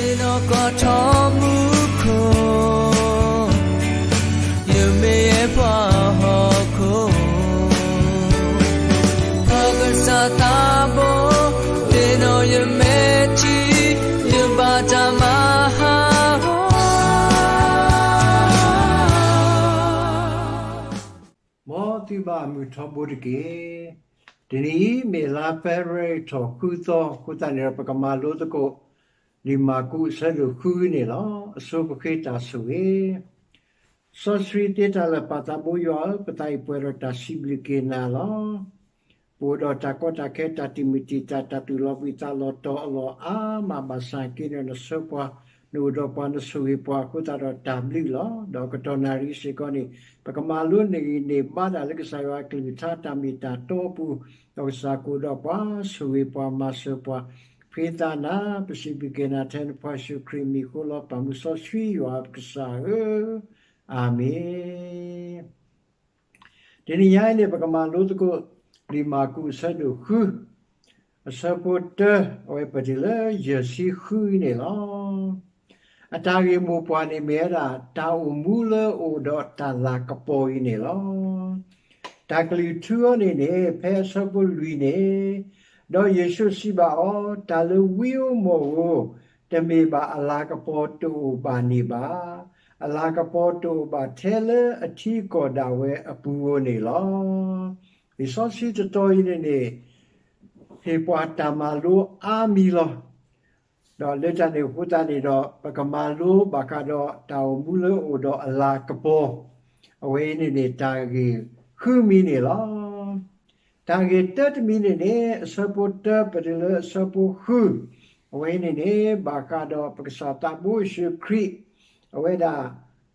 သ့ၣ်နီၣ်ကီၢ်ထီမူခိၣ်, ယမ့ၢ်ယဲပှၤဟီၣ်ခိၣ်, ပကစၢ်သးဘိ, သ့ၣ်နီၣ်ယမဲာ်ထံ, ယဘၣ်တၢ်မၤဟးဂီၤ မ်သုဘၣ်မုာ်ထီဘိတက့ၢ်. တနံၤအံၤမ့ၢ်လါ February ထီၣ်ဃုသီအဃိသတးန့ၣ်ဒီး ပကမၤလိသကိး လံာ်မၢ်ကူးအဆၢဒိၣ်ဃုန့ၣ်လီၤ. အဆိပဃ့တၢ်ဆိၣ်ဂ့ၤ. စီဆှံသ့တၢ်လၢာ်ပၢ်သးဘိယွၤဧၢ, ပသးအံၤပှဲၤဒီးတၢ်စံးဘျုးက့ၤနၤလီၤ. ပအိၣ်ဒီးတၢ်ကီတၢ်ခဲ တၢ်တံာ်မုၢ်တံာ်တာ် တၢ်သူၣ်လီၤဘှံးသးလီၤတီၤအလီၢ်အါမးဘၣ်ဆၣ်က့န့ၣ် နဆှၢပှၤ, နအိၣ်ဒီးပှၤ နဆိၣ်ဂ့ၤပှၤအဃိသတးဒီးတၢ်ဘျုးလီၤ. ဒီးကတီၢ်နၣ်ရံၣ်စ့ၢ်ကီးန့ၣ် ပကမၤလိန့ၢ်ဂံၢ်န့ၢ်ဘါတၢ်လၢကစၢ်ယွၤအကလုၢ်ကထါတၢ်မ့ၢ်တၢ်တီအပူၤ, ဒီးကစၢ်ကအိၣ်ဒီးပှၤ ဆိၣ်ဂ့ၤပှၤမၤစၢၤပှၤ, ဖှံသးနၤ ပစံးဘျုးက့ၤနၤထဲနဖိယ့ၣ်ၡူးခရံာ်အမံၤအဃိလီၤ. ပၢ်မုၢ်စီဆှံယွၤပကစၢ်ဧၢ, အၤမ့ၣ်. တနံၤညါအံၤန့ၣ် ပကမၤလိသကိး လံာ်မၢ်ကူးအဆၢဒိၣ်ဃု, အဆၢဖိတၢ အဝဲပတုၤလၢယဲၢ်ဆံဃုအံၤန့ၣ်လီၤ. အတၢ်ဂ့ၢ်မိၢ်ပှၢ်န့ၣ်မ့ၢ်ဝဲဒၣ် တၢ်အိၣ်မူလၢအအိၣ်ဒီးတၢ်လၤကပီၤအံၤန့ၣ်လီၤ. တၢ်ကလုၢ်ထူအီၤန့ၣ်န့ၣ် ဖဲအဆၢဖိလွံၢ်န့ၣ်, ဒီးယ့ၣ်ၡူးစံးဘၣ်အီၤ, တၢ်လၢဝံဧိၤမီၢ်ဧိၤ တမ့ၢ်ဘၣ်အလၤကပီၤတအိၣ်ဘၣ်န့ၣ်ဘၣ်. အလၤကပီၤတအိၣ်ဘၣ်ထဲလၢအထံအကီၢ်ဒၣ်ဝဲအပူၤဧိၤန့ၣ်လီၤ. လံာ်စီဆှံတတီၤအံၤန့ၣ်န့ၣ် ဟ့ၣ်ပှၤတၢ်မၤလိအါမံၤလီၤ. ဒီးလၢတၢ်န့ၣ်အဃိသတးန့ၣ်ဒီး ပကမၤလိဘၣ်ဃးဒီးတၢ်အိၣ်မူလၢအအိၣ်ဒီးအလၤကပီၤ, အဝဲအံၤန့ၣ်န့ၣ် တၢ်ဂ့ၢ်ဃုမံၤန့ၣ်လီၤ. တၢ်ဂ့ၢ်တၢတမံၤန့ၣ်န့ၣ် အဆၢဖိတၢပတုၤလၢအဆၢဖိဃု, အဝဲအံၤန့ၣ်န့ၣ် ဘၣ်ဃးဒီးပကစၢ်သးဘိယ့ၣ်ၡူးခရံာ် အဝဲဒၣ်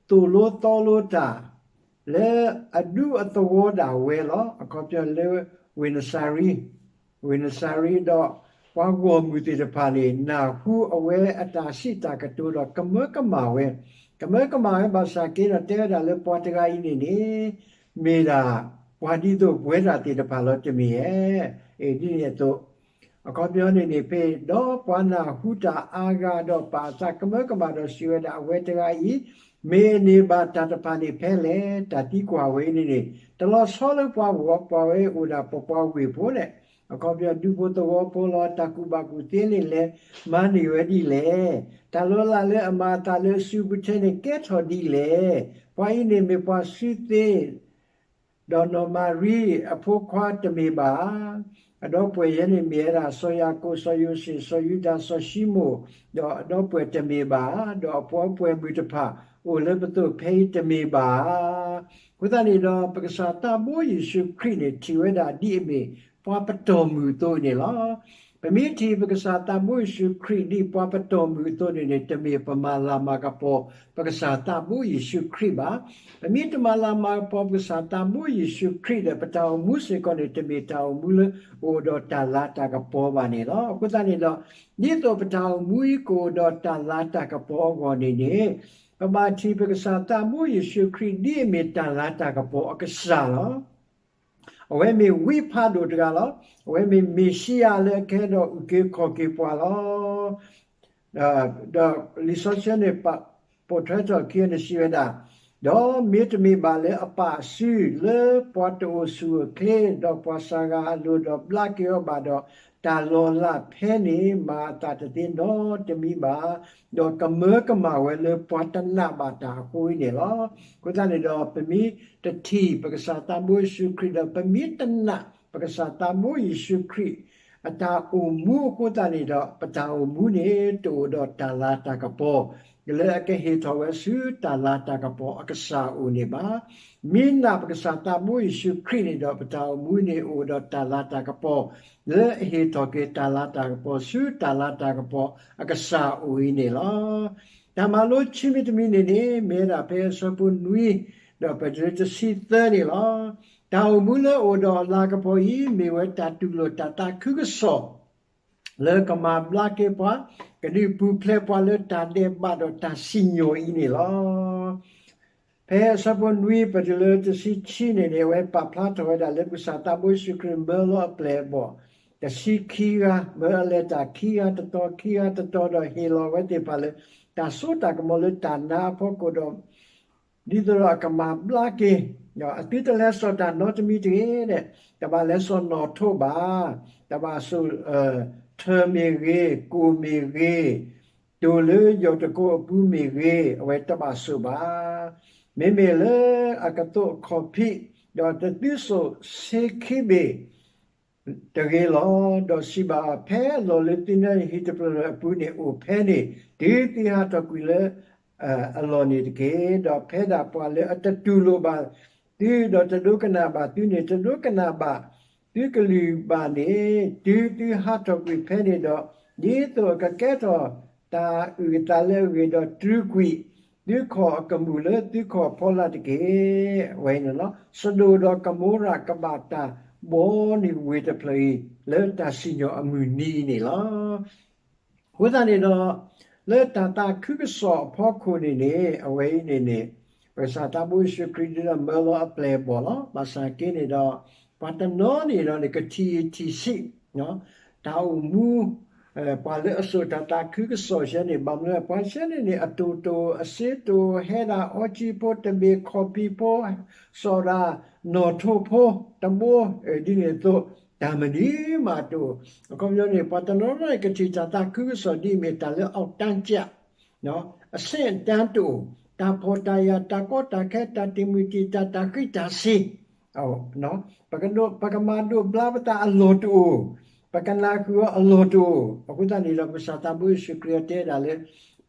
သိၣ်လိသီလိတၢ် လၢအဒူအသဝီဒၣ်ဝဲလီၤ. အခီပညီလၢ ဝ့ၢ်နစၤရ့း, ဝ့ၢ်နစၤရ့းဒီး ပှၤဂီၢ်မုၢ်သ့ၣ်တဖၣ်န့ၣ် နၢ်ဟူအဝဲအတၢ်စံးတၢ်ကတိၤဒီးကမၢကမၣ်ဝဲ, ကမၢကမၣ်ဝဲဘၣ်ဆၣ်က့ဒီး တဲဝဲဒၣ်လၢပှၤတဂၤအံၤန့ၣ်န့ၣ် မ့ၢ်ဒၣ်ပှၤဒ်သိးပဝဲဒၣ်သ့ၣ်တဖၣ်လီၤတမ့ၢ်ဧါ. အ့ၣ် ဒ်န့ၣ်အသိး အခီပညီန့ၣ်န့ၣ် ဖဲ ဒီးပှၤနၢ်ဟူတၢ်အါဂၤဒီးပာ်အသးကမၢကမၣ်ဒီးစံးဝဲဒၣ် အဝဲတဂၤအံၤ မ့ၢ်အန့ၢ်ဘၣ်တၢ်တဖၣ်န့ၣ်ဖဲလဲၣ်. တၢ်သံကွၢ်ဝဲအံၤန့ၣ်န့ၣ် တလီၤဆီလၢပှၤဂီၢ်, ပှၤဝဲအိၣ်ဒၣ်ပပှၤဝ့ၢ်ဖိန့ၣ် အခီပညီဒူဖိသဝီဖိလီၤ. တၢ်ကူၣ်ဘၣ်ကူၣ်သ့န့ၣ်လဲၤမၤန့ၢ်ဝဲဒ်လဲၣ်. တၢ်လီၤလးလၢအမၤအသးလၢအစုပူၤထဲန့ၣ်ကဲထီၣ်ဒ်လဲၣ်. ပှၤအံၤန့ၣ်မ့ၢ်ပှၤစုသ့ ဒီးနီၢ်မၤရံအဖိခွါတမ့ၢ်ဘၣ်ဧါ. အဒီပုၢ်ဝဲၢ်ယဲန့ၣ်မ့ၢ်ဝဲဒၣ် စီၤယၤကိာ်, စီၤယိၤၡ့, စီၤယူဒၤ, စီၤၡံမိၣ်, ဒီးအဒီပုၢ်ဝဲၢ်တမ့ၢ်ဘၣ်ဧါ. ဒီးအပှၤပှဲၤမုၢ်တဖၣ်အိၣ်လၢပသိးဖဲအံၤတမ့ၢ်ဘၣ်ဧါ. အဃိသတးန့ၣ်ဒီး ပကစၢ်သးဘိယ့ၣ်ၡူးခရံာ်န့ၣ် ထံၣ်ဝဲဒၣ်ဒ်အမ့ၢ်ပှၤပတီၢ်မုၢ်အသိးန့ၣ်လီၤ. ပမ့ၢ်ထံၣ်ပကစၢ်သးဘိယ့ၣ်ၡူးခရံာ်ဒ်ပှၤပတီၢ်မုၢ်အသိးန့ၣ်န့ၣ် တမ့ၢ်ပမၤလၤမၤကပီၤပကစၢ်သးဘိယ့ၣ်ၡူးခရံာ်ဘၣ်. ပမ့ၢ်တမၤလၤမၤကပီၤပကစၢ်သးဘိယ့ၣ်ၡူးခရံာ်ဒီး ပတၢ်အိၣ်မူစ့ၢ်ကီးန့ၣ် တမ့ၢ်တၢ်အိၣ်မူလၢအအိၣ်ဒီးတၢ်လၤတၢ်ကပီၤဘၣ်န့ၣ်လီၤ. အဃိသတးန့ၣ်ဒီး ဒ်သိးပတၢ်အိၣ်မူအံၤကအိၣ်ဒီးတၢ်လၤတၢ်ကပီၤအဂီၢ်န့ၣ်န့ၣ် ပဘၣ်ထံၣ်ပကစၢ်သးဘိယ့ၣ်ၡူးခရံာ်ဒ်အမ့ၢ်တၢ်လၤတၢ်ကပီၤအကစၢ်လီၤ. အဝဲမ့ၢ်ဝံဖးဒိၣ်တဂၤလီၤ. အဝဲမ့ၢ်မ့ၤၡံယၤလၢအကဟဲဒီးအုၣ်က့ၤခီၣ်က့ၤပှၤလီၤ. ဒီးလံာ်စီဆှံန့ၣ် ပိာ်ထွဲထီၣ်ခံန့ၣ်စံးဝဲဒၣ်, ဒီးမ့တမ့ၢ်ဘၣ်လၢအပာ်အစုလၢပှၤတအိၣ်ဆူၣ်အိၣ်ချ့ ဒီးပှၤစှၤဂၤအလိၤဒီးဘျါက့ၤအီၤဘၣ်ဒီး, တၢ်လီၤလးဖဲန့ၣ် မၤအသးတသ့နီတမံၤဘၣ်, ဒီးကမၢကမၣ်ဝဲလၢပှၤတနာ်ဘၣ်တၢ်အဃိအံၤန့ၣ်လီၤ. အဃိသတးန့ၣ်ဒီး ပမ့ၢ်တထံၣ်ပကစၢ်သးဘိယ့ၣ်ၡူးခရံာ်ဒီး ပမ့ၢ်တနာ်ပကစၢ်သးဘိယ့ၣ်ၡူးခရံာ် အတၢ်အိၣ်မူအဃိသတးန့ၣ်ဒီး ပတၢ်အိၣ်မူန့ၣ် တအိၣ်ဒီးတၢ်လၤတၢ်ကပီၤ လၢအကဟ့ၣ်ထီၣ်ဝဲဆူတၢ်လၤတၢ်ကပီၤအကစၢ်အအိၣ်န့ၣ်ဘၣ်. မ့ၢ်နာ်ပကစၢ်သးဘိယ့ၣ်ၡူးခရံာ်န့ၣ်ဒီး ပတၢ်အိၣ်မူန့ၣ်အိၣ်ဒီးတၢ်လၤတၢ်ကပီၤ လၢအဟ့ၣ်ထီၣ်က့ၤတၢ်လၤတၢ်ကပီၤဆူတၢ်လၤတၢ်ကပီၤအကစၢ်အအိၣ်အံၤန့ၣ်လီၤ. တၢ်မၤလိခံမံၤတမံၤန့ၣ်န့ၣ် မ့ၢ်ဝဲဒၣ်ဖဲအဆၢဖိနွံ ဒီးပတုၤလၢတဆံသၢန့ၣ်လီၤ. တၢ်အိၣ်မူလၢအအိၣ်ဒီးအလၤကပီၤအံၤ မ့ၢ်ဝဲတၢ်တူၢ်လိာ်တၢ်သးခုကစီၣ် လၢကမၤဘျါက့ၤပှၤ, ကဒုးပူၤဖျဲးပှၤလၢတၢ်ဒဲးဘးဒီးတၢ်စံၣ်ညီၣ်အံၤန့ၣ်လီၤ. ဖဲအဆၢဖိနွံ ပတုၤလၢတဆံခံန့ၣ်န့ၣ် အဝဲပာ်ဖျါထီၣ်ဝဲဒၣ်လၢပကစၢ်သးဘိယ့ၣ်ၡူးခရံာ်မၢလီၤအပျဲၢ်အဘီၣ် တဆံခံဂၤ, မၢအလဲၤတၢ်ခံဂၤတတီၤ ခံဂၤတတီၤဒီးဟ့ၣ်လီၤဝဲသ့ၣ်တဖၣ်လၢ တၢ်စိတၢ်ကမီၤလၢတၢ်နါအဖီခိၣ်ဒီး ဒ်သိးဒီးအကမၤဘျါက့ၤ, အသုတလဲၤစိာ်တၢ်နီတမံၤတဂ့ၤ, တဘၣ်လဲၤစိာ်နီၣ်ထိးဘၣ်, တဘၣ်စိာ် ထၢမ့ၢ်ဂ့ၤ, ကိၣ်မ့ၢ်ဂ့ၤ, တိၢ်လၢယီၢ်တကိအပူၤမ့ၢ်ဂ့ၤ, အဝဲတဘၣ်စိာ်ဘၣ်. မ့မ့ၢ်လၢအကသိးအခီၣ်ဖံး, ဒီးတသုစိာ်ဆ့ခံဘ့ၣ် တဂ့ၤလီၤ. ဒီးစံးဘၣ်အီၤ, ဖဲအလီၢ်လၢသုနၢ်ဟံၣ်တဖျၢၣ်အပူၤန့ၣ်အိၣ်ဖဲန့ၣ်, တုၤသုဟးထီၣ်ကွံာ်လၢအလီၢ်န့ၣ်တက့ၢ်. ဒီးဖဲဒၣ်ပှၤလၢအတတူၢ်လိာ်ဘၣ်သုဒီးတဒိကနၣ်ဘၣ်သုန့ၣ် တဒိကနၣ်ဘၣ်သုကလုၢ်ဘၣ်န့ၣ်, တုၤသုဟးထီၣ်ကွံာ်ဖဲန့ၣ်ဒီး, ဒ်သိးအကကဲထီၣ်တၢ်အုၣ်အသးလၢအဂ့ၤဒီး တြူာ်ကွံာ်သုခီၣ်အကမူၣ်လၢသုခီၣ်ဖီလာ်တက့ၢ်. အဝဲန့ၣ်လီၤ. စဒိၣ်ဒီးကမိရၤကဘၣ်တၢ်ဘီန့ၢ်ဝ့ၢ်တဖျၢၣ်အံၤ လၢတၢ်စံၣ်ညီၣ်အမုၢ်နံၤအံၤန့ၣ်လီၤ. အဃိသတးန့ၣ်ဒီး, လၢတၢ်သးခုကစီၣ်အဖီခိၣ်န့ၣ်န့ၣ် အဝဲအံၤန့ၣ်န့ၣ်, ပကစၢ်သးဘိယ့ၣ်ၡူးခရံာ်ဒုးဒီးမၢလီၤအပျဲၢ်အဘီၣ်လီၤ. ဘၣ်ဆၣ်က့န့ၣ်ဒီး, ပှၤတနီၤန့ၣ်ဒီးန့ၣ် ကထံၣ်အံၤထံၣ်ဆံး, တၢ်အိၣ်မူ ပှၤလၢအစိာ်တၢ်သးခုကစီၣ်ဆဲန့ၣ် ဘၣ်မနုၤလဲၣ် ပှၤဆဲန့ၣ်န့ၣ် အတိၢ်တိၢ် အစ့တိၢ် ဟဲဒၣ်အီကၠံဖိ တဘ့ၣ်ခီၣ်ဖံးဖိ စိာ်ဒၣ်နီၣ်ထိးဖိ တဘိ ဒ်န့ၣ်အသိး တၢ်မနုၤမးတအိၣ်. အခီပညီန့ၣ် ပှၤတနီၤနီၤန့ၣ် ကထံၣ်တၢ်သးခုကစီၣ်ဒ်အမ့ၢ်တၢ်လၢအီၣ်တၢ်ကၠး အဆင့်အတန်းတအိၣ်, တၢ်ဖှီၣ်တၢ်ယာ် တၢ်ကီတၢ်ခဲ တၢ်တံာ်မုၢ်တံာ်တာ် တၢ်ဃံတၢ်စ့ၤ ပကမၤဒိးဘျါပသးအလီၢ်တအိၣ်, ပကနၢ်ဃုာ်အီၤအလီၢ်တအိၣ်. အဃိသတးန့ၣ်ဒီး ကစၢ်သးဘိယ့ၣ်ၡူးခရံာ်အတဲဒၣ်လၢ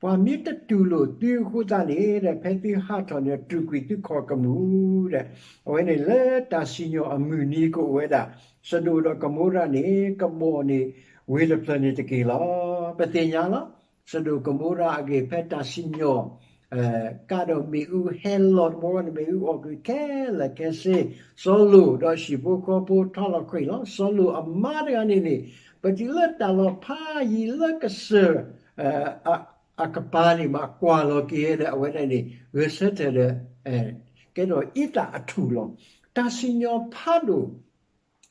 ပှၤမ့ၢ်တတူၢ်လိာ်သုအဃိသတးန့ၣ်ဒီး ဖဲသုဟးထီၣ်န့ၣ် တြူာ်ကွံာ်သုခီၣ်ကမူၣ်ဒီး အဝဲန့ၣ်လၢတၢ်စံၣ်ညီၣ်အမုၢ်နံၤကအိၣ်ဝဲဒၣ် စဒိၣ်ဒီးကမိရၤန့ၣ် ကဘီၣ်န့ၢ်ဝ့ၢ်တဖျၢၣ်န့ၣ်တက့ၢ်လီၤ. ပသ့ၣ်ညါလီၤ. စဒိၣ်ကမိရၤအဂ့ၢ် ဖဲတၢ်စံၣ်ညီၣ် ကးဒီးမ့ၣ်အူဟဲလီၤတဘျီန့ၣ် မ့ၣ်အူအီၣ်ကွံာ်ခဲလၢာ်ခဲဆ့, စီၤလိာ်ဒီးဟံၣ်ဖိဃီဖိထီၣ်လီၤဃံၤလီၤ. စီၤလိာ်အမါတဂၤန့ၣ်န့ၣ် ပတုၤလၢတၢ်လီၤဖးယံၤလၢကစၢၢ် အကပၤန့ၣ်မး ကွၢ်လီၤက့ၤဒီး အဝဲဒၣ်န့ၣ် ဂဲၤဆၢထၢၣ်ဒီး ကဲထီၣ်အံသၣ်အထူၣ်လီၤ. တၢ်စံၣ်ညီၣ်ဖးဒိၣ်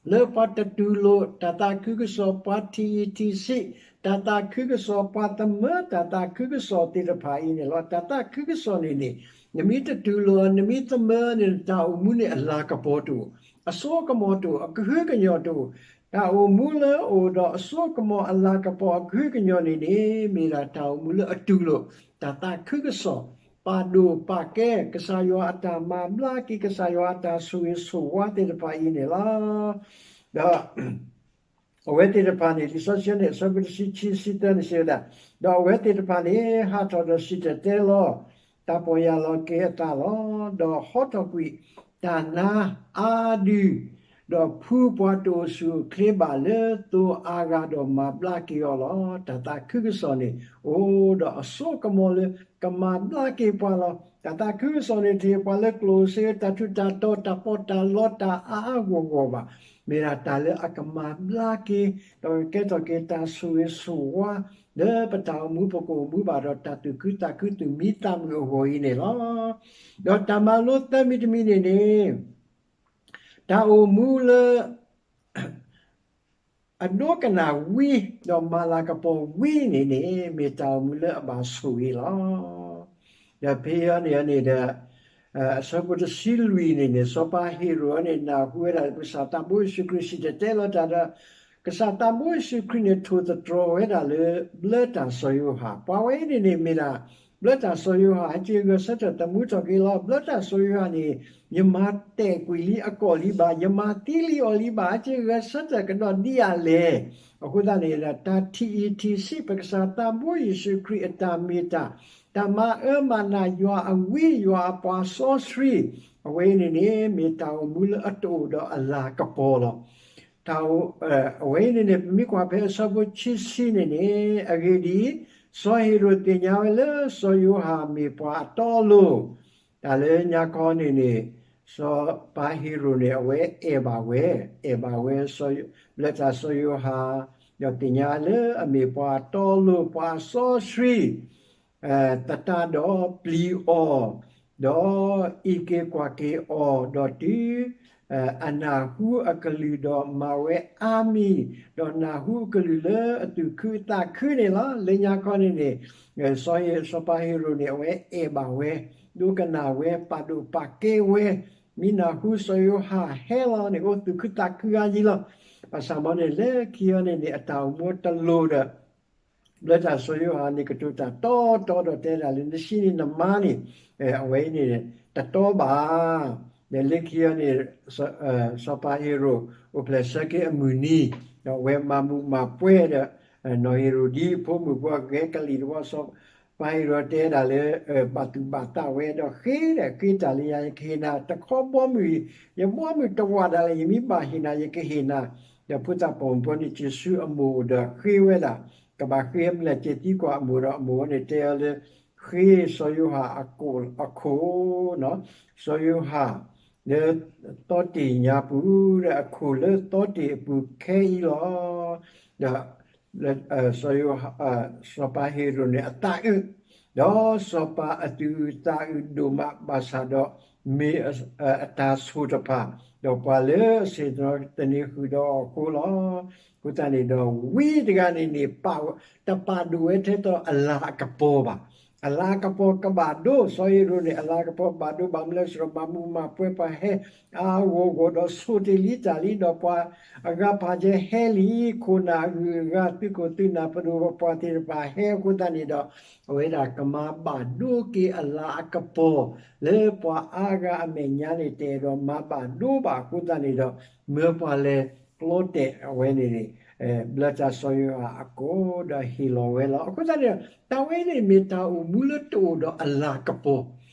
လၢပှၤတတူၢ်လိာ် တၢ်သးခုကစီၣ် ပှၤထံၣ်အံၤထံၣ်ဆံး တၢ်သးခုကစီၣ် ပှၤသမၢတၢ်သးခုကစီၣ်သ့ၣ်တဖၣ်အံၤန့ၣ်လီၤ. တၢ်သးခုကစီၣ်န့ၣ်န့ၣ် နမ့ၢ်တတူၢ်လိာ် နမ့ၢ်သမၢန့ၣ် တၢ်အိၣ်မူန့ၣ်အလၤကပီၤတအိၣ်, အစိကမီၤတအိၣ်, အကဟုကညီၢ်တအိၣ်. တၢ်အိၣ်မူလၢအအိၣ်ဒီးအစိကမီၤအလၤကပီၤအကဟုကညီၢ်န့ၣ်န့ၣ် မ့ၢ်ဒၣ်တၢ်အိၣ်မူလၢအတူၢ်လိာ် တၢ်သးခုကစီၣ် ပာ်ဒိၣ်ပာ်ကဲ ကစၢ်ယွၤအတၢ်မၤဘျါက့ၤ ကစၢ်ယွၤအတၢ်ဆိၣ်ဂ့ၤဆိၣ်ဝါသ့ၣ်တဖၣ်အံၤန့ၣ်လီၤ. ဒီး အဝဲသ့ၣ်တဖၣ်န့ၣ် လံာ်စီဆှံန့ၣ် အဆၢဖိတဆံခံ ဆံသၢန့ၣ်စံးဝဲဒၣ်, ဒီးအဝဲသ့ၣ်တဖၣ်န့ၣ် ဟးထီၣ်ဒီးစံၣ်တဲၤတဲလီၤ တၢ်ပီၢ်ယၢ်လီၤက့ၤအသးလီၤ. ဒီးဟီထီၣ်ကွံာ်တၢ်နါအါဒု ဒီးဖှူပှၤတအိၣ်ဆူၣ်အိၣ်ချ့ဘၣ်လၢသိအါဂၤဒီးမၤဘျါက့ၤအီၤလီၤ. တၢ်သးခုကစီၣ်န့ၣ် အိၣ်ဒီးအစိကမီၤလၢကမၤဘျါက့ၤပှၤလီၤ. တၢ်သးခုကစီၣ်န့ၣ် တဟ့ၣ်ပှၤလၢကျိၣ်စ့ တၢ်ထူးတၢ်တီၤ တၢ်ပီးတၢ်လီ တၢ်အါအါဂီၢ်ဂီၢ်ဘၣ်. မ့ၢ်ဒၣ်တၢ်လၢအကမၤဘျါက့ၤ ဒီးကကဲထီၣ်က့ၤတၢ်ဆိၣ်ဂ့ၤဆိၣ်ဝါ လၢပတၢ်အိၣ်မူပကအိၣ်မူဘၣ်ဒီးတၢ်သူၣ်ခုသးခုသူၣ်မံသးမုာ်အဂီၢ်အံၤန့ၣ်လီၤ. ဒီးတၢ်မၤလိသၢမံၤတမံၤန့ၣ်န့ၣ် တၢ်အိၣ်မူလၢ အဒိကနၣ်ဝံ ဒီးမၤလၤကပီၤဝံန့ၣ်န့ၣ် မ့ၢ်တၢ်အိၣ်မူလၢအဘၣ်ဆိၣ်ဂ့ၤလီၤ. ဒီးဖဲအံၤန့ၣ်န့ၣ်ဒီး အဆၢဖိတဆံလွံၢ်န့ၣ်န့ၣ် စီၤပၤဟ့ၤရိာ်န့ၣ် နၢ်ဟူဝဲဒၣ် ကစၢ်သးဘိယ့ၣ်ၡူးခရံာ်စံၣ်တဲၤတဲလီၤတၢ်ဒီး ကစၢ်သးဘိယ့ၣ်ၡူးခရံာ်န့ၣ် ထိၣ်သတြီၤဝဲဒၣ်လၢ ဘျၢတၢ်စီၤယိၤဟၣ် ပှၤဝဲအံၤန့ၣ်န့ၣ် မ့ၢ်ဒၣ် ဘျၢတၢ်စီၤယိၤဟၣ် ဟဲက့ၤဂဲၤဆၢထၢၣ်သမူထီၣ်က့ၤလီၤ. ဘျၢတၢ်စီၤယိၤဟၣ်န့ၣ် ယမၤတဲာ်ကွံာ်လံအကီၢ်လံဘၣ်, ယမၤသံလံအီၤလံဘၣ်, ဟဲက့ၤဂဲၤဆၢထၢၣ်ကဒီးဒ်အလဲၣ်. အဃိသတးန့ၣ် တၢ်ထံၣ်အံၤထံၣ်ဆံး ပကစၢ်သးဘိယ့ၣ်ၡူးခရံာ်အတၢ်မ့ၢ်တၢ်, တၢ်မၤအၢမၤနးယွၤအဝံ ယွၤအပှၤစီဆှံ, အဝဲအံၤန့ၣ်န့ၣ် မ့ၢ်တၢ်အိၣ်မူလၢအတအိၣ်ဒီးအလၤကပီၤလီၤ. တၢ် အဝဲအံၤန့ၣ်န့ၣ် ပမ့ၢ်ကွၢ်ဖဲအဆၢဖိခံဆံန့ၣ်န့ၣ် အဂ့ၢ်ဒ်အံၤ, စီၤဟ့ၤရိာ်သ့ၣ်ညါဝဲလၢစီၤယိၤဟၣ်မ့ၢ်ပှၤအတီအလိၤ, တၢ်လၢညါခီန့ၣ်န့ၣ် စီၤပၤဟ့ၤရိာ်န့ၣ် အဝဲအဲၣ်ဘၣ်ဝဲ, အဲၣ်ဘၣ်ဝဲ ဘျၢတၢ်စီၤယိၤဟၣ်, ဒီးသ့ၣ်ညါလၢအမ့ၢ်ပှၤအတီအလိၤ ပှၤစီဆှံ သတးဒီးပျံၤအီၤ, ဒီးအံးက့ၤကွၢ်က့ၤအီၤ, ဒီးတုၤ အနၢ်ဟူအကလုၢ်ဒီးမၤဝဲအါမံၤ, ဒီးနၢ်ဟူအကလုၢ်လၢအသူၣ်ခုအသးခုန့ၣ်လီၤ. လၢညါခီန့ၣ်န့ၣ် စီၤပၤဟ့ရိၣ်န့ၣ် အဝဲအဲၣ်ဘၣ်ဝဲ, ဒိကနၣ်ဝဲ, ပာ်ဒိၣ်ပာ်ကဲဝဲ, မ့ၢ်နၢ်ဟူစီၤယိၤဟၣ်ဟဲလီၤန့ၣ် အိၣ်သူၣ်ခုသးခုအါယံလီၤ. ဘၣ်ဆၣ်မ်န့ၣ် လၢခံအံၤန့ၣ်န့ၣ် အတၢ်အိၣ်မူတလိၤဒီး ဘျၢတၢ်စီၤယိၤဟၣ်န့ၣ် ကတိၤတၢ်တီတီဒီးတဲဒၣ်လၢ နဆံးန့ၢ်နမါန့ၣ် အဝဲအံၤန့ၣ် တတီဘၣ်. ဒီးလၢခံအံၤန့ၣ် စီၤပၤဟ့ရိၣ် အိၣ်ဖျဲၣ်ဆၢက့ၤအမုၢ်နံၤ, ဒီးအဝဲမၤမူးမၤပွဲဒီး နီၢ်ဟ့ရိၣ်ဒံဖိမုၣ်ဖိအဂဲၤကလံၣ်တဝီ စီၤပၤဟ့ရိၣ်တဲဒၣ်လၢ ဘၣ်သူၣ်ဘၣ်သးဝဲဒီးဃ့ဒီး ဃ့တၢ်လၢယၤ ယကဟ့ၣ်နၤတခီဘီမုၢ်, ယဘီမုၢ်တဝးဒၣ်လဲာ် ယမ့ၢ်ဘၣ်ဟ့ၣ်နၤ ယကဟ့ၣ်နၤ. ဒီးဖိသၣ်ပိာ်မုၣ်ဖိန့ၣ် စံးဆူအမိၢ်ဒီးဃ့ဝဲဒၣ်, ကဘၣ်ဃ့မနုၤလဲၣ် စ့သံကွၢ်အမိၢ်ဒီး အမိၢ်န့ၣ်တဲအီၤလၢ ဃ့စီၤယိၤဟၣ်အခိၣ်, အခိၣ် စီၤယိၤဟၣ် လၢသီတ့ၢ်ညါပူၤ ဒီးအခိၣ်လၢသီတ့ၢ်အပူၤခဲအံၤလီၤ. ဒီး စီၤယိၤဟၣ်, စီၤပၤဟ့ရိၣ်န့ၣ်အသးအုး, ဒီးစီၤပၤအသူၣ်အုးသးအုးဒိၣ်မးဘၣ်ဆၣ်ဒီး မ့ၢ်အတၢ်ဆိၣ်တဖၣ်, ဒီးပှၤလၢအဆ့ၣ်နီၤသန့ၤဃုာ်ဒီးအီၤအဃိလီၤ. အဃိသတးန့ၣ်ဒီး ဝံတဂၤန့ၣ်န့ၣ် တပာ်ဒိၣ်ဝဲထဲသိးအလၤအကပီၤဘၣ်. အလၤအကပီၤကဘၣ်ဒိ စီၤဟ့ရိၣ်န့ၣ် အလၤကပီၤဘၣ်ဒိဘၣ်မနုၤလဲၣ် စရီမၤမူးမၤပွဲပှၤဟဲအါအါဂီၢ်ဂီၢ်ဒီးဆိၣ်တ့ၢ်လံတၢ်လံ ဒီးပှၤအဂၤဖးယဲဟဲလံ, ခိၣ်နၢ်အဂုၤအဂၤ သုးခိၣ်သုးနၢ်ပဒိၣ်ပှၤသ့ၣ်တဖၣ်ဟဲအဃိသတးန့ၣ်ဒီး အဝဲဒၣ်ကမၤဘၣ်ဒိက့ၤအလၤအကပီၤ လၢပှၤအါဂၤအမဲာ်ညါန့ၣ် တအဲၣ်ဒိးမၤဘၣ်ဒိဘၣ်အဃိသတးန့ၣ်ဒီး မၢပှၤလဲၤကျီတဲာ်အဝဲန့ၣ်န့ၣ် ဘျၢတၢ်စီၤယိၤဟၣ်အကိာ်ဒီးဟ့ၣ်လီၤဝဲလီၤ. အဃိသတးန့ၣ်ဒီး တၢ်ဝဲန့ၣ်မ့ၢ်တၢ်အိၣ်မူလၢတအိၣ်ဒီးအလၤကပီၤ,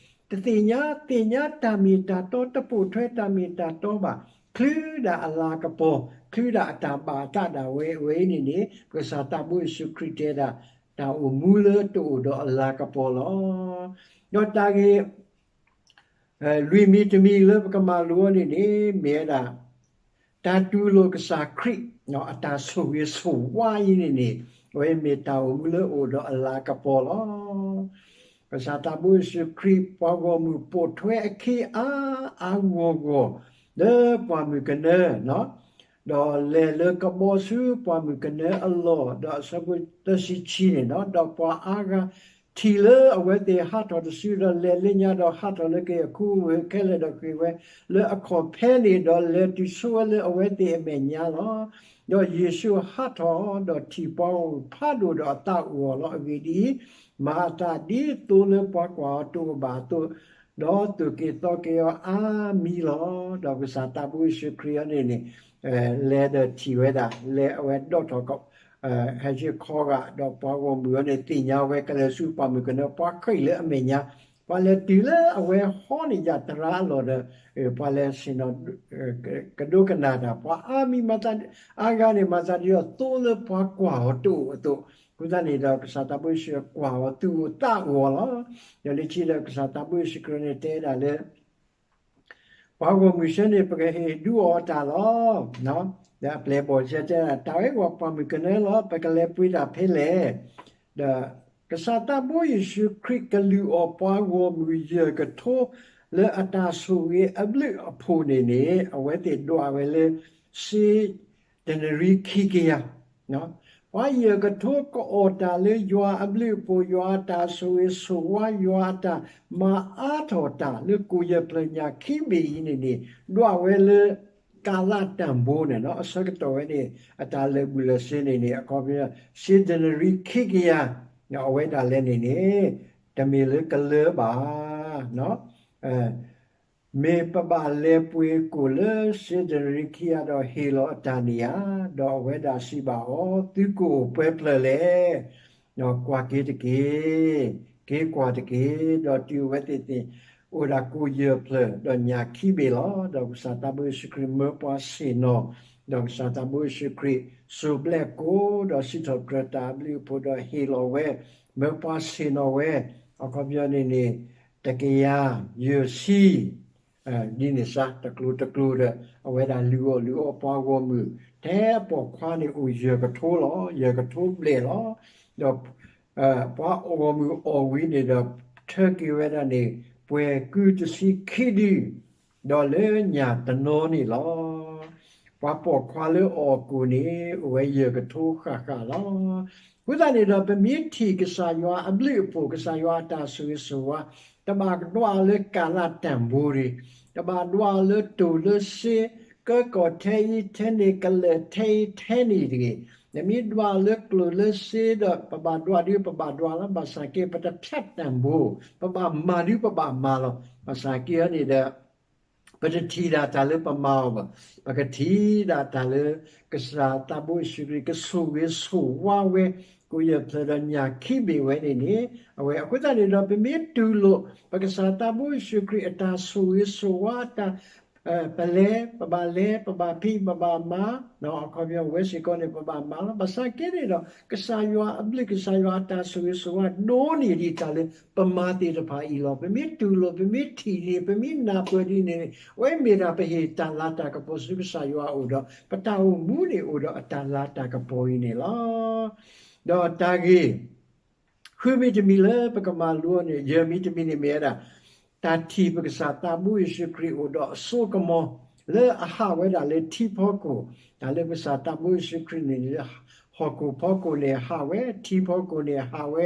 တသ့ၣ်ညါ, သ့ၣ်ညါတၢ်မ့ၢ်တၢ်တီ တပိာ်ထွဲတၢ်မ့ၢ်တၢ်တီဘၣ်, ချုးဒၣ်အလၤကပီၤ, ချုးဒၣ်အတၢ်ဘၣ်အသးဒၣ်ဝဲအဝဲအံၤန့ၣ်န့ၣ် ပကစၢ်သးဘိယ့ၣ်ၡူးခရံာ်တဲဒၣ် တၢ်အိၣ်မူလၢတအိၣ်ဒီးအလၤကပီၤလီၤ. ဒီးတၢ်ဂ့ၢ် လွံၢ်မံၤတမံၤလၢပကမၤလိအီၤန့ၣ်န့ၣ် မ့ၢ်ဝဲဒၣ် တၢ်တူၢ်လိာ်ကစၢ်ခရံာ် အတၢ်ဆိၣ်ဂ့ၤဆိၣ်ဝါအံၤန့ၣ်န့ၣ် အဝဲမ့ၢ်တၢ်အိၣ်မူလၢအိၣ်ဒီးအလၤကပီၤလီၤ. ကစၢ်သးဘိယ့ၣ်ၡူးခရံာ် ပှၤဂီၢ်မုၢ်ပိာ်ထွဲအခ့အါအါဂီၢ်ဂီၢ် လၢပှၢ်မုၢ်ကနၢ ဒီးလဲၤလၢကဘီဆူပှၢ်မုၢ်ကနၢအလီၢ် ဒီးအဆၢဖိသၢဆံခံန့ၣ် ဒီးပှၤအါဂၤထံၣ်လၢအဝဲသ့ၣ်ဟးထီၣ်တစုဒီးလဲၤလၢညါဒီးဟးထီၣ်လၢက့ၤအခူအဝ့ၢ်ခဲလၢာ်ဒီးဃ့ၢ်ဝဲလၢအခီၣ်ဖဲန့ၣ် ဒီးလဲၤတုၤဆိဝဲလၢအဝဲသ့ၣ်အမဲာ်ညါလီၤ. ဒီးယ့ၣ်ၡူးဟးထီၣ်ဒီးထံၣ်ပှၤဂီၢ်မုၢ်ဖးဒိၣ်ဒီးအသးအိၣ်အီၤလီၤ. အဂ့ၢ်ဒ်အံၤ, မၤအသးဒ်သိလၢပှၤကွၢ်အီၤတအိၣ်ဘၣ်အသိး ဒီးသူၣ်က့ၤသီက့ၤအီၤအါမံၤလီၤ. ဒီးကစၢ်သးဘိယ့ၣ်ၡူးခရံာ်အံၤန့ၣ်န့ၣ် လဲၤဒီးထံၣ်ဝဲဒၣ် လဲၤအဝဲဒီးထီၣ် ဟဲဆ့ခီဂာ် ဒီးပှၤဂီၢ်မုၢ်အံၤန့ၣ် သ့ၣ်ညါဝဲကလဲၤဆူပှၢ်မုၢ်ကနၢ ပှၤဃ့ၢ်လၢအမဲာ်ညါ, ပှၤလဲၤတုၤလၢအဝဲဟီန့ၣ်ယၣ်သရၣ်အလီၢ်ဒီး ပှၤလဲၤဆ့ၣ်နီၤ ကဒိကနၣ်တၢ် ပှၤအါမံၤမၤသး အါဂၤန့ၣ် မၤသးဒ်သိးသိလၢပှၤကွၢ်အီၤတအိၣ်အသိး, အဃိသတးန့ၣ်ဒီး ကစၢ်သးဘိယ့ၣ်ၡူးကွၢ်အီၤသူၣ်အိၣ်သးအိၣ်အီၤလီၤ. ဒီးလၢခံဒီးကစၢ်သးဘိယ့ၣ်ၡူးခရံာ်န့ၣ်တဲဒၣ်လၢ ပှၤဂီၢ်မုၢ်ဆၢန့ၣ် ပကဟ့ၣ်ဒုးအီၣ်တၢ်လီၤ. ဒီးအပျဲၢ်အဘီၣ်ဆၢတဲဒၣ် တၢ်ဝဲပှၤမုၢ်ကနၢလီၤ ပကလဲၤပှ့ၤတၢ်ဖဲလဲၣ်. ဒီးကစၢ်သးဘိယ့ၣ်ၡူးခရံာ်ကလုၢ်အီၣ်ပှၤဂီၢ်မုၢ်ယဲၢ်ကထိလၢအတၢ်ဆိၣ်ဂ့ၤအဘျုးအဖှိၣ်န့ၣ်န့ၣ် အဝဲသ့ၣ်ဒွးဝဲလၢ စ့ဒနရံခံကယၤ ပှၤယဲၢ်ကထိကအီၣ်တၢ်လၢယွၤအဘျုးအဖှိၣ် ယွၤအတၢ်ဆိၣ်ဂ့ၤဆိၣ်ဝါ ယွၤအတၢ်မၤအါထီၣ်တၢ်လၢကိၣ်ယဲၢ်ဖျၢၣ်ညၣ်ခံဘ့ၣ်အံၤန့ၣ်န့ၣ် ဒွးဝဲလၢ ကၤလးတၢ်ဘိန့ၣ် အဆၢကတီၢ်ဝဲန့ၣ် အတၢ်လၢာ်ဘူၣ်လၢာ်စ့န့ၣ်န့ၣ် အခီပညီ စ့ဒနရံခံကယၤ အဝဲဒၣ်လဲၣ်န့ၣ်န့ၣ် တမ့ၢ်လၢကလၢဘၣ် မ့ၢ်ပဘၣ်လဲၤပှ့ၤကိၣ်လၢစ့ဒနရံခံကယၤဒီးဟ့ၣ်လီၤအတၢ်န့ၣ်ဧါ. ဒီးအဝဲဒၣ်စံးဘၣ်အီၤ, သုကအိၣ်ပှဲၤဖျၢၣ်လဲၣ်. ကွၢ်က့ၤတက့ၢ်, က့ၤကွၢ်တက့ၢ်. ဒီးတုၤအဝဲသ့ၣ်သ့ၣ် အိၣ်ဒၣ်ကိၣ်ယဲၢ်ဖျၢၣ်ဒီးညၣ်ခံဘ့ၣ်လီၤ. ဒီးကစၢ်သးဘိယ့ၣ်ၡူးခရံာ်မၢပှၤဆ့ၣ်နီၤ, ဒီးကစၢ်သးဘိယ့ၣ်ၡူးခရံာ် စိၢ်ဘျဲၣ်ကိၣ် ဒီးစံးထီၣ်ပတြၢၤတၢ်အဘျုးအဖှိၣ်ဒီးဟ့ၣ်လီၤဝဲ, မၢပှၤဆ့ၣ်နီၤဝဲ, အခီပညီန့ၣ်န့ၣ် တကယၤယဲၢ်ဆံ ဒ်န့ၣ်စါ တကျိၤတကျိၤဒီး အဝဲဒၣ်လုၢ်အီၣ်လုၢ်အီပှၤဂီၢ်မုၢ် ထဲအပိာ်ခွါန့ၣ်အိၣ်ယဲၢ်ကထိလီၤ. ယဲၢ်ကထိဘျဲၣ်လီၤ. ဒီး ပှၤဂီၢ်မုၢ်အီၣ်ဝံၤန့ၣ်ဒီး ထၢက့ၤဝဲဒၣ်န့ၣ် ပှဲၤကုတဆံခံဒု ဒီးလၢညၣ်တနီၤန့ၣ်လီၤ. ပှၤပိာ်ခွါလၢအီၣ်ကိၣ်န့ၣ် အိၣ်ဝဲယဲၢ်ကထိဃၣ်ဃၣ်လီၤ. အဃိသတးန့ၣ်ဒီး ပမ့ၢ်ထံၣ်ကစၢ်ယွၤအဘျုးအဖှိၣ် ကစၢ်ယွၤအတၢ်ဆိၣ်ဂ့ၤဆိၣ်ဝါ, တဘၣ်ဒွးလၢကၤလးတၢ်ဘိရံၤ, တဘၣ်ဒွးလၢတိၢ်လၢစ့, ကၢကီၢ်ထဲအံၤထဲန့ၣ် ကလဲာ်ထဲအံၤထဲန့ၣ်တဂ့ၤ. နမ့ၢ်ဒွးလၢကျိၣ်လၢစ့ဒီး ပဘၣ်ဒွးဒုးပဘၣ်ဒွးလီၤ. ဘၣ်ဆၣ်က့ ပတဖျဲးတၢ်ဘိ, ပဘၣ်မၤဒုးပဘၣ်မၤလီၤ. ဘၣ်ဆၣ်က့န့ၣ်ဒီး ပတထံၣ်ဒၣ်တၢ်လၢပမၤအီၤဘၣ်. ပကထံၣ်ဒၣ်တၢ်လၢ ကစၢ်သးဘိယ့ၣ်ၡူးခရံာ် ကဆိၣ်ဂ့ၤဆိၣ်ဝါဝဲ ကိၣ်ယဲၢ်ဖျၢၣ်ဒီးညၣ်ခံဘ့ၣ်ဝဲန့ၣ်န့ၣ်, အဝဲအဃိသတးန့ၣ်ဒီး ပမ့ၢ်တူၢ်လိာ် ပကစၢ်သးဘိယ့ၣ်ၡူးခရံာ်အတၢ်ဆိၣ်ဂ့ၤဆိၣ်ဝါတၢ် ပလဲၤ ပဘၣ်လဲၤ ပဘၣ်ဖံး ပဘၣ်မၤ, အခီပညီဝဲစ့ၢ်ကီးန့ၣ် ပဘၣ်မၤလီၤ. ဘၣ်ဆၣ်က့န့ၣ်ဒီး ကစၢ်ယွၤအဘျုး ကစၢ်ယွၤအတၢ်ဆိၣ်ဂ့ၤဆိၣ်ဝါ ဒိၣ်န့ၢ်ဒံးတၢ်လၢပမၤသ့ၣ်တဖၣ်အံၤလီၤ. ပမ့ၢ်တူၢ်လိာ် ပမ့ၢ်ထံၣ်ဒ်န့ၣ် ပမ့ၢ်နၢ်ပၢၢ်ဒ်န့ၣ်န့ၣ် အဝဲမ့ၢ်ဒၣ်ပဟ့ၣ်တၢ်လၤတၢ်ကပီၤဆူကစၢ်ယွၤအအိၣ်ဒီး ပတၢ်အိၣ်မူန့ၣ်အိၣ်ဒီးအတၢ်လၤတၢ်ကပီၤအံၤန့ၣ်လီၤ. ဒီးတၢ်ဂ့ၢ် ဃုမံၤတမံၤလၢပကမၤလိန့ၣ် ယဲၢ်မံၤတမံၤန့ၣ်မ့ၢ်ဝဲဒၣ် တၢ်ထံၣ်ပကစၢ်သးဘိယ့ၣ်ၡူးခရံာ်အိၣ်ဒီးအစိကမီၤ လၢအဟးဝဲဒၣ်လၢထံဖီခိၣ်, တၢ်လၢပကစၢ်သးဘိယ့ၣ်ၡူးခရံာ်န့ၣ် ဟီၣ်ခိၣ်ဖီခိၣ်န့ၣ်ဟးဝဲ, ထံဖီခိၣ်န့ၣ်ဟးဝဲ,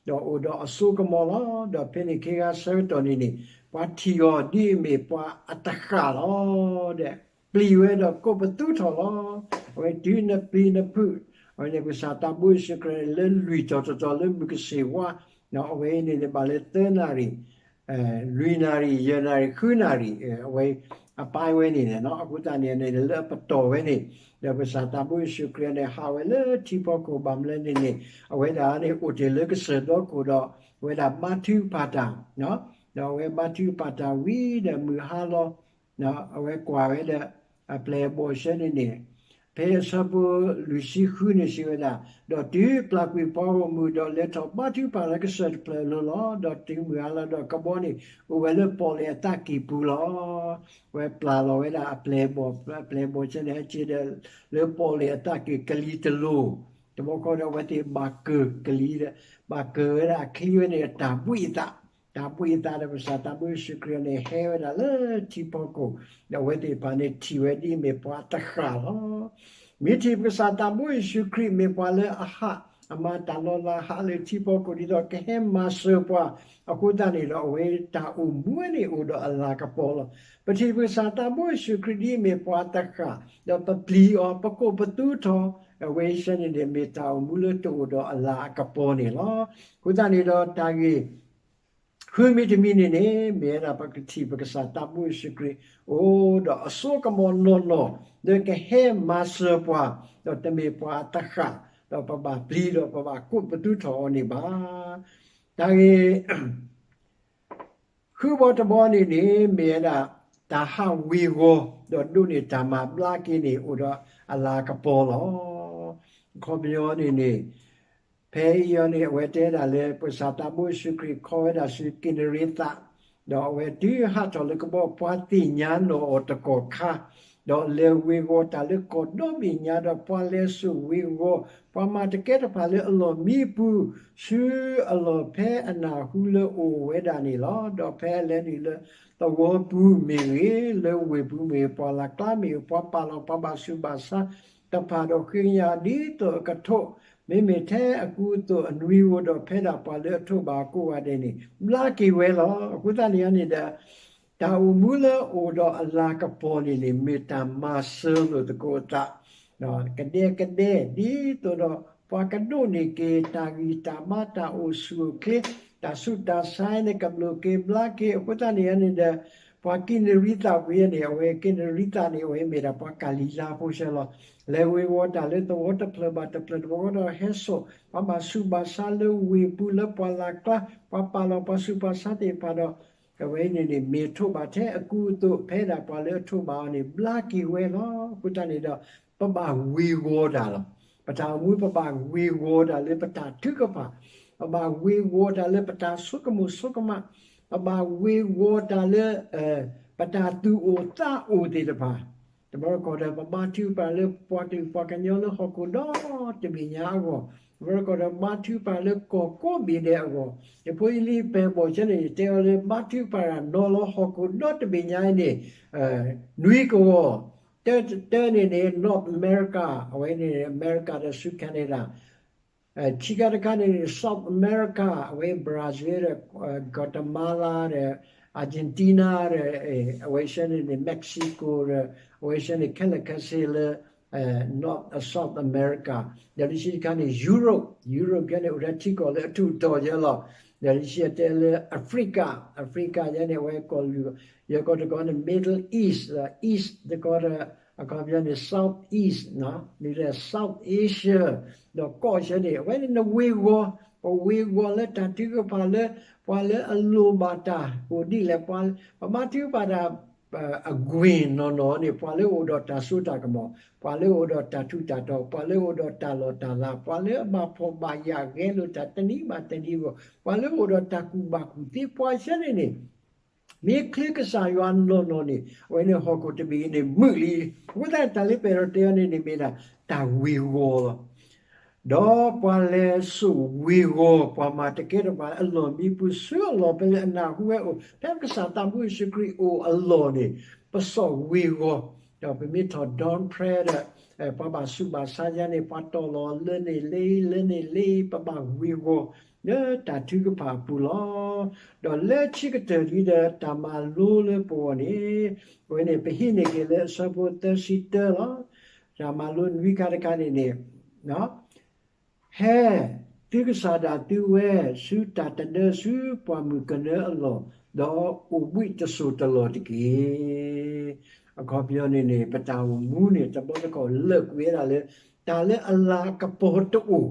ဒီးအိၣ်ဒီးအစိကမီၤလီၤ. ဒီးဖဲန့ၣ်ခ့ဂၤဆၢကတီၢ်န့ၣ်န့ၣ် ပှၤထံၣ်အီၤဒ်အမ့ၢ်ပှၤအတဃၣ်လီၤဒီး ပျံၤဝဲဒီးကိးပသူထီၣ်လီၤ. အဝဲတုၤနပျံၤနဖုး, အဝဲန့ၣ်ပကစၢ်သးဘိယ့ၣ်ၡူးခရံာ်န့ၣ် လၢလွံၢ်တီၤတတီၤလၢမုၢ်ကစ့ၢ်ဝါ, အဝဲအံၤန့ၣ်န့ၣ် ဘၣ်လၢသၢနၣ်ရံၣ်, လွံၢ်နၣ်ရံၣ်, ယဲၢ်နၣ်ရံၣ်, ဃုနၣ်ရံၣ်, အဝဲအပၢ်ဝဲန့ၣ်န့ၣ် အဃိသတးန့ၣ်န့ၣ် လၢအပတီၢ်ဝဲန့ၣ် ဒီးပကစၢ်သးဘိယ့ၣ်ၡူးခရံာ်န့ၣ် ဟးဝဲလၢထံဖီခိၣ်ဘၣ်မနုၤလဲၣ်န့ၣ်န့ၣ် အဝဲဒၣ်န့ၣ်အိၣ်တ့ၢ်လၢကစၢၢ်ဒီခိၣ်ဒီး အဝဲဒၣ်ဘါထုကဖၣ်တၢ်, ဒီးအဝဲဘါထုကဖၣ်တၢ်ဝံၤဒီးမုၢ်ဟါလီၤ အဝဲကွၢ်ဝဲဒီး အပျဲၢ်အဘီၣ်ဆၢန့ၣ်န့ၣ်, ဖဲအဆၢဖိလွံၢ်ဆံဃုန့ၣ်စံးဝဲဒၣ်, ဒီးတုၤပျၢ်ကွံာ်ပှၤဂီၢ်မုၢ်ဒီးလဲၤထီၣ်ဘါထုကဖၣ်လၢကစၢၢ်တဖျၢၣ်အလိၤလီၤ. ဒီးတုၤမုၢ်ဟါလီၤဒီးကဘီန့ၣ် အိၣ်ဝဲလၢပီၣ်လဲၣ်အသးကံၢ်ပူၤလီၤ. အဝဲပျၢ်လီၤဝဲဒၣ်အပျဲၢ်အဘီၣ်, အပျဲၢ်အဘီၣ်ဆၢန့ၣ် ဟဲက့ၤဒီး လၢပီၣ်လဲၣ်အသးကံၢ်ကလံၤတလိၤ, တဘျီဃီဒီးအဝဲသ့ၣ်ဘၣ်ကၢၤကလံၤဒီး ဘၣ်ကၢၤဝဲဒၣ်အချံဝဲန့ၣ် တၢ်ဘှံးအသး, တၢ်ဘှံးအသးဒီးပကစၢ်သးဘိယ့ၣ်ၡူးခရံာ်န့ၣ် ဟဲဝဲဒၣ်လၢထံဖီခိၣ်, ဒီးအဝဲသ့ၣ်တဖၣ်န့ၣ်ထံၣ်ဝဲဒ်အမ့ၢ်ပှၤတဃၣ်လီၤ. မ့ၢ်ထံၣ်ပကစၢ်သးဘိယ့ၣ်ၡူးခရံာ်မ့ၢ်ပှၤလၢအဟး, အမၤတၢ်လီၤလးဟးလၢထံဖီခိၣ် ဒ်သိးကဟဲမၤစၢၤပှၤအဃိသတးန့ၣ်ဒီး အဝဲတၢ်အိၣ်မူဝဲန့ၣ်အိၣ်ဒီးအလၤကပီၤလီၤ. ပထံၣ်ပကစၢ်သးဘိယ့ၣ်ၡူးခရံာ်ဒ်အမ့ၢ်ပှၤတဃၣ်, ဒီးပပျံၤအီၤ ပကိးပသူထီၣ်, အဝဲဆၢန့ၣ်န့ၣ် မ့ၢ်တၢ်အိၣ်မူလၢတအိၣ်ဒီးအလၤအကပီၤန့ၣ်လီၤ. အဃိသတးန့ၣ်ဒီးတၢ်ဂ့ၢ် ဃုမံၤတမံၤန့ၣ်န့ၣ် မ့ၢ်ဝဲဒၣ်ပကထံၣ်ပကစၢ်သးဘိယ့ၣ်ၡူးခရံာ် အိၣ်ဒီးအစိကမီၤနီၢ်နီၢ် လၢကဟဲမၤစၢၤပှၤ, ဒီးတမ့ၢ်ပှၤအတဃၣ်, ဒီးပဘၣ်ပျံၤဒီးပဘၣ်ကိးပသူထီၣ်အီၤန့ၣ်ဘၣ်. တၢ်ဂ့ၢ် ဃုဘီတဘီန့ၣ်န့ၣ် မ့ၢ်ဝဲဒၣ် တၢ်ဟးဝ့ၤဝီၤ ဒီးဒိးန့ၢ်တၢ်မၤဘျါက့ၤန့ၣ် အိၣ်ဒီးအလၤကပီၤလီၤ. အခီပညီန့ၣ်န့ၣ် ဖဲအံၤအီၤန့ၣ် အဝဲတဲဒၣ်လၢ ပကစၢ်သးဘိယ့ၣ်ၡူးခရံာ်ခီဝဲဒၣ်ဆူက့နရ့သး, ဒီးအဝဲတုၤဟးထီၣ်လၢကဘီ ပှၤသ့ၣ်ညါနီၢ်အီၤတကီၢ်ခါ, ဒီးလဲၤဝ့ၤဝီၤတၢ်လၢကီၢ်ဒီဘ့ၣ်ညါ ဒီးပှၤလဲၤစိာ်ဝ့ၤဝီၤ ပှၤမၤတကဲတဖၣ်လၢအလီၢ်မံပူၤ ဆူအလီၢ်ဖဲအနၢ်ဟူလၢအအိၣ်ဝဲဒၣ်န့ၣ်လီၤ. ဒီးဖဲအလဲၤနုာ်လၢသဝီပူၤမ့ၢ်ဂ့ၤ, လၢဝ့ၢ်ပူၤမ့ၢ်ဂ့ၤ, ပှၢ်လၢ်ကျါမ့ၢ်ဂ့ၤ, ပှၤပာ်လီၤပှၤဘၣ်ဆူးဘၣ်ဆါတဖၣ်ဒီးဃ့ကညးဒ်သိးအကထိး, မ့မ့ၢ်ထဲအကူအသိးအနွံဧိၤဒီးဖဲဒၣ်ပှၤလၢအထိးဘၣ်အကိးဂၤဒဲးန့ၣ် ဘျါက့ၤဝဲလီၤ. အဃိသတးန့ၣ်န့ၣ်ဒီး တၢ်အိၣ်မူလၢအအိၣ်ဒီးအလၤကပီၤန့ၣ်န့ၣ် မ့ၢ်တၢ်မၤစၢၤလိာ်သကိးအသး ကဒဲကဒဲ ဒ်သိးဒီး ပှၤကဒိးန့ၢ်က့ၤ တၢ်ဂံၢ်တၢ်ဘါ တၢ်အိၣ်ဆူၣ်အိၣ်ချ့ တၢ်ဆူးတၢ်ဆါန့ၣ် ကဘျိးက့ၤဘျါက့ၤ အဃိသတးန့ၣ်န့ၣ်ဒီး ပှၤက့နရံသးဝံၤန့ၣ် အဝဲက့နရံသးန့ၣ် အဝဲမ့ၢ်ဒၣ်ပှၤကၤလံၤလါဖိဆဲးလီၤ. လဲၤဝ့ၤဝီၤတၢ်လၢသဝီတဖျၢၣ်ဘၣ်တဖျၢၣ်တဘျီဃီဒီး ဟဲစိာ်ပှၤဘၣ်ဆူးဘၣ်ဆါလၢဝ့ၢ်ပူၤ လၢပှၢ်လၢ်ကျါ ပှၤပာ်လီၤပှၤဆူးပှၤဆါသ့ၣ်တဖၣ်ဒီး အဝဲန့ၣ်န့ၣ် မ့ၢ်ထိးဘၣ်ထဲအကူအသိး ဖဲဒၣ်ပှၤလၢအထိးဘၣ်အီၤန့ၣ် ဘျါက့ၤဝဲလီၤ. အဃိသတးန့ၣ်ဒီး ပဘၣ်ဝ့ၤဝီၤတၢ်လီၤ. ပတၢ်အိၣ်မူ ပဘၣ်ဝ့ၤဝီၤတၢ်လၢပတၢ်ထုကဖၣ်, ပဘၣ်ဝ့ၤဝီၤတၢ်လၢပတၢ်ဆိကမိၣ်ဆိကမး, ပဘၣ်ဝ့ၤဝီၤတၢ်လၢ ပတၢ်သူၣ်အိၣ်သးအိၣ်သ့ၣ်တဖၣ်, တဘျီတခီၣ်ဒီး ပဘါထုကဖၣ်လၢပှၤကလုာ်ပှၤကညီလၢဟီၣ်ခိၣ်ဒီတဘ့ၣ်ညါအဂီၢ်, အမဲရကၤဒီးဘါထုကဖၣ်လၢကီၢ်ကိးဘ့ၣ်ဒဲးအဂီၢ်, ယဖိယလံၤပဲာ်ဘီၣ်ဆၢန့ၣ် ယတဲအီၤလၢဘါထုကဖၣ်တၢ်နီၤလီၤဟီၣ်ခိၣ်ဒီတဘ့ၣ်ညါအံၤန့ၣ် နွံကဝီၤ, တၢတၢန့ၣ်န့ၣ် North America အဝဲန့ၣ် အမဲရကၤဒီးဆူ Canada ခံခါတခါန့ၣ်န့ၣ် South America အဝဲ Brazil ဒီး Guatemala ဒီး Argentina ဒီး အဝဲဆၢန့ၣ်န့ၣ် Mexico ဒီး အဝဲဆၢန့ၣ် ခဲလၢာ်ခဲဆ့လၢ North South America ဒီးလၢဆံတခါန့ၣ် Europe, Europe ယဲန့ၣ် အိၣ်ထဲထံကီၢ်လၢအထူးအတီၤယဲလီၤ. ဒီးလၢဆံတဲလၢ Africa, Africa ယဲန့ၣ် အဝဲကီၢ်လူၤ ယဲကီၢ်တကီၢ်န့ၣ် Middle East, East တကီၢ်ဒီး အခီပညီန့ၣ် South East မ့ၢ်လၢ South Asia ဒီးကီၢ်ဆၢန့ၣ် အဝဲန့ၣ်နဝ့ၤဂီၤ, ပဝ့ၤဂီၤလၢတၢ်ထုကဖၣ်လၢ ပှၤလၢအလိၣ်ဘၣ်တၢ်အိၣ်ဒ်လဲၣ်, ပှၤ ပမၤထုကဖၣ်တၢ် အကွ့ၢ်နီၢ်နီၢ်န့ၣ် ပှၤလၢအိၣ်ဒီးတၢ်စိတၢ်ကမီၤ, ပှၤလၢအိၣ်ဒီးတၢ်ထူးတၢ်တီၤ, ပှၤလၢအိၣ်ဒီးတၢ်လီၢ်တၢ်လၤ, ပှၤလၢအဘၣ်ဖှီၣ်ဘၣ်ယာ်ဂဲၤလိာ်တၢ်တနံၤဘၣ်တနံၤအဂီၢ်, ပှၤလၢအိၣ်ဒီးတၢ်ကူၣ်ဘၣ်ကူၣ်သ့, ပှၤဆၢန့ၣ်န့ၣ် မ့ၢ်ချ့ကစၢ်ယွၤနီၢ်နီၢ်န့ၣ် အဝဲန့ၣ်ဟီၣ်ခိၣ်တဘ့ၣ်အံၤန့ၣ် မုာ်လံ. အဃိသတး တၢ်လၢပအဲၣ်ဒိးတဲအီၤန့ၣ်န့ၣ် မ့ၢ်ဒၣ်တၢ်ဝ့ၤဂီၤလီၤ. ဒီးပှၤလဲၤစိာ်ဝ့ၤဂီၤ ပှၤမၤတကဲထီၣ်ပှၤလၢအလီၢ်မံပူၤဆူအလီၢ် ဖဲလၢအနၢ်ဟူဝဲအိၣ် ဖဲကစၢ်သးဘိယ့ၣ်ၡူးခရံာ်အိၣ်အလီၢ်န့ၣ် ပစိာ်ဝ့ၤဂီၤ, ဒီးပမ့ၢ်ထီၣ် dawn prayer ဒီး ပှၤဘၣ်ဆူးဘၣ်ဆါယါန့ၣ် ပှၤတီၢ်လီၤလၢန့ၣ်လၢအံၤ လၢန့ၣ်လၢအံၤ ပဘၣ်ဝ့ၤဂီၤ လၢတၢ်ထုကဖၣ်အပူၤလီၤ. ဒီးလၢခံကတၢၢ်ဒ်ဒီး တၢ်မၤလိလၢပဂီၢ်န့ၣ် အဝဲန့ၣ် ပဟံးန့ၢ်က့ၤလၢအဆၢဖိသၢဆံတၢလီၤ. တၢ်မၤလိနွံခါတခါန့ၣ်န့ၣ် ဟဲ, သုကစၢ်ဒၣ်သုဝဲ ဆူတၢ်တဒၢဆူပှၢ်မုၢ်ကနၢအလီၢ်, ဒီးအိၣ်ဘှံးတစိၢ်တလီၢ်တက့ၢ်. အခီပညီန့ၣ်န့ၣ် ပတၢ်အိၣ်မူန့ၣ် တဘျီတခီၣ်လၢာ်ကွံာ်ဝဲဒၣ်လၢ တၢ်လၢအလၤကပီၤတအိၣ်,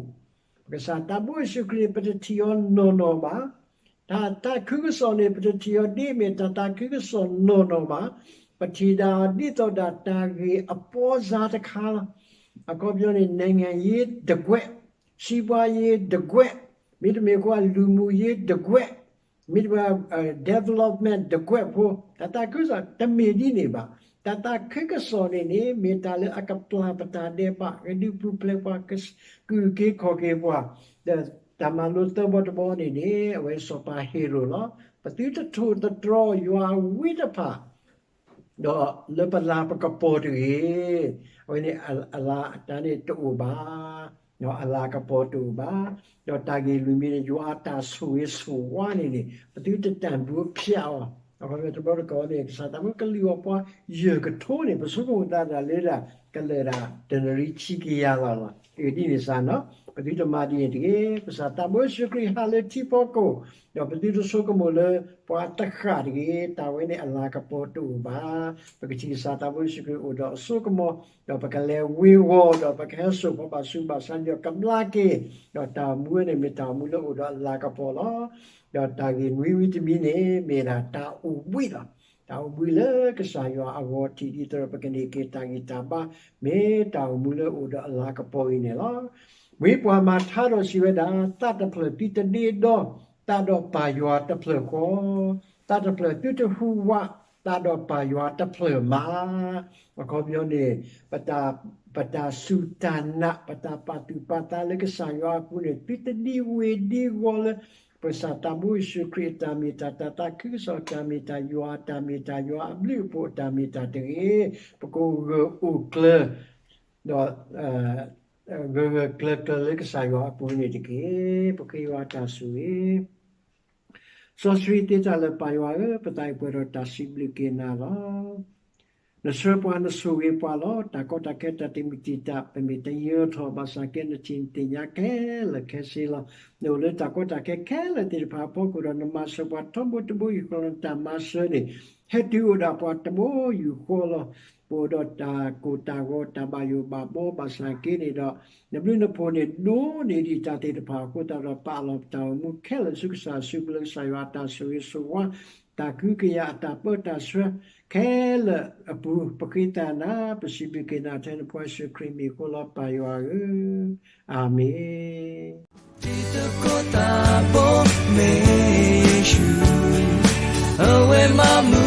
ပကစၢ်သးဘိယ့ၣ်ၡူးခရံာ်န့ၣ် ပတထံၣ်အီၤနီၢ်နီၢ်ဘၣ်. တၢ်သးခုကစီၣ်န့ၣ် ပတထံၣ်အီၤဒ်အမ့ၢ်တၢ်သးခုကစီၣ်နီၢ်နီၢ်ဘၣ်. ပထံၣ်ဒၣ်ဒ်သိးဒၣ်တၢ်ဂ့ၢ်အပီစါတခါလီၤ. အခီပညီန့ၣ် နိုင်ငံရေးတကွဲး, စီးပွားရေးတကွဲး, မ့တမ့ၢ်ကွၢ် လူမှုရေးတကွဲး, မ့တမ့ၢ် development တကွဲးဖိ, တၢ်သးခုကစီၣ်တမ့ၢ်ဒ်န့ၣ်ဘၣ်. တၢ်သးခုကစီၣ်န့ၣ်န့ၣ် မ့ၢ်တၢ်လၢအကပျၢ်ပတၢ်ဒဲးဘး, ကဒုးပူၤဖျဲးပှၤ, ကကူၣ်က့ၤခီၣ်က့ၤပှၤ, ဒီးတၢ်မၤလိသၢဘီတဘီန့ၣ်န့ၣ် အဝဲစီၤပၤဟ့ရိၣ်လီၤ. ပသုတထိၣ်သတြီၤယွၤအဝံတဖၣ် ဒီးလၢပလၤပကပီၤတဂ့ၤ. အဝဲန့ၣ်အလၤတၢ်န့ၣ်တအိၣ်ဘၣ်, အလၤကပီၤတအိၣ်ဘၣ်. ဒီးတၢ်ဂ့ၢ်လွံၢ်မံၤန့ၣ် ယွၤအတၢ်ဆိၣ်ဂ့ၤဆိၣ်ဝါန့ၣ်န့ၣ် ပသုတတၢ်ဘိဖျဲးအီၤ. အခီပညီတဘျီတခီၣ်န့ၣ် ကစၢ်သးဘိကလုၢ်အီၤပှၤယဲၢ်ကထိန့ၣ် ပဆိကမိၣ်သးဒၣ်လၢဒၣ် ကလၢာ်ဒၣ်တနရံၣ်ဆံကယၤလီၤလီၤ. အဒ်န့ၣ်စ့ၢ်နီၤ ပသုတမၤဒ်န့ၣ်တဂ့ၤ. ကစၢ်သးဘိယ့ၣ်ၡူးခရံာ်ဟးလၢထံဖီခိၣ်, ဒီးပသုတဆိကမိၣ်လၢပှၤတဃၣ်တဂ့ၤ, တၢ်ဝဲန့ၣ်အလၤကပီၤတအိၣ်ဘၣ်. ပကထံၣ်ကစၢ်သးဘိယ့ၣ်ၡူးခရံာ်အိၣ်ဒီးအစိကမီၤ, ဒီးပကလဲၤဝ့ၤဂီၤ, ဒီးပကဟဲစိာ်ပှၤဘၣ်ဆူးဘၣ်ဆါ, ဒီးကဘျါက့ၤ, ဒီးတၢ်အိၣ်မူဝဲန့ၣ်မ့ၢ်တၢ်အိၣ်မူလၢအိၣ်ဒီးအလၤကပီၤလီၤ. ဒီးတၢ်ဂ့ၢ်နွံမံၤတမံၤန့ၣ် မ့ၢ်ဒၣ်တၢ်အိၣ်ဘှံးလီၤ. တၢ်အိၣ်ဘှံးလၢကစၢ်ယွၤအဂီၢ် ထံၣ်ဒ်သိးဒီးပကန့ၢ်က့ၤတၢ်ဂံၢ်တၢ်ဘါ မ့ၢ်တၢ်အိၣ်မူလၢအိၣ်ဒီးအလၤကပီၤအံၤန့ၣ်လီၤ. ဝံပှၤမၤထါဒီးစံးဝဲဒၣ်, သးတဖျၢၣ်သုတဒ့ဒီ သးဒီးပၢ်ယွၤတဖျၢၣ်ဃီ, သးတဖျၢၣ်သုတဟူးဝး, သးဒီးပၢ်ယွၤတဖျၢၣ်မး. အခီပညီန့ၣ် ပတၢ်စူၢ်တၢ်နာ် ပတၢ်ပာ်သူၣ်ပာ်သးလၢကစၢ်ယွၤအပူၤန့ၣ် သုတဒံဝ့ၤဒံဂီၤလၢ ပကစၢ်သးဘိယ့ၣ်ၡူးခရံာ်အတၢ်မ့ၢ်တၢ် တၢ်သးခုကစီၣ်အတၢ်မ့ၢ်တၢ် ယွၤအတၢ်မ့ၢ်တၢ် ယွၤအဘျုးအဖှိၣ်အတၢ်မ့ၢ်တၢ်တဂ့ၤ, ပကအိၣ်ဂၢၢ်အိၣ်ကျၢၤ ဒီး ဂၢၢ်ဂၢၢ်ကျၢၤကျၢၤလၢကစၢ်ယွၤအပူၤန့ၣ်တက့ၢ်. ပဃ့ယွၤတၢ်ဆိၣ်ဂ့ၤ စီဆှံသ့တၢ်လၢပၢ်ယွၤဧၢ, ပသးအိၣ်ပှဲၤဒီးတၢ်စံးဘျုးက့ၤနၤလီၤ. နဆှၢပှၤနဆိၣ်ဂ့ၤပှၤလီၤ. တၢ်ကီတၢ်ခဲတၢ်တမုာ်တံာ်တာ် ပမ့ၢ်တယၢၤထီၣ်ဘၣ်ဆၣ်ကဲ နထံၣ်နသ့ၣ်ညါခဲလၢာ်ခဲဆ့လီၤ. နအိၣ်လၢတၢ်ကီတၢ်ခဲခဲလၢာ်သ့ၣ်တဖၣ်အဖီခိၣ်ဒီး နမၤစၢၤပှၤထီဘိတဘိယူၢ်ဃီလီၤ. နတၢ်မၤစၢၤန့ၣ် ဟဲတုၤအိၣ်ဒၣ်ပှၤတဘိယူၢ်ဃီလီၤ. ပအိၣ်ဒီးတၢ်ကိၢ်တၢ်ဂီၤ တၢ်ဘၣ်ယိၣ်ဘၣ်ဘီဘၣ်ဆၣ်က့န့ၣ်ဒီး နဘျုးနဖှိၣ်န့ၣ် ဒိၣ်န့ၢ်ဒံးတၢ်သ့ၣ်တဖၣ်အဃိသတးဒီး ပာ်လီၤပတၢ်အိၣ်မူခဲလၢာ်ဆူကစၢ်အစုပူၤလၢကစၢ်ယွၤအတၢ်ဆိၣ်ဂ့ၤဆိၣ်ဝါ တၢ်ကဟုကယာ်အတၢ်ပၢတၢ်ဆှၢခဲလၢာ်အပူၤ ပဃ့သးနၤ ပစံးဘျုးက့ၤနၤထဲနဖိယ့ၣ်ၡူးခရံာ်မံၤအဃိလီၤ ပၢ်ယွၤဧၢ, အၤမ့ၣ်. တံၤသကိးသးဘိမ့ၢ်ယ့ၣ်ၡူး, အဝဲမၤမုာ်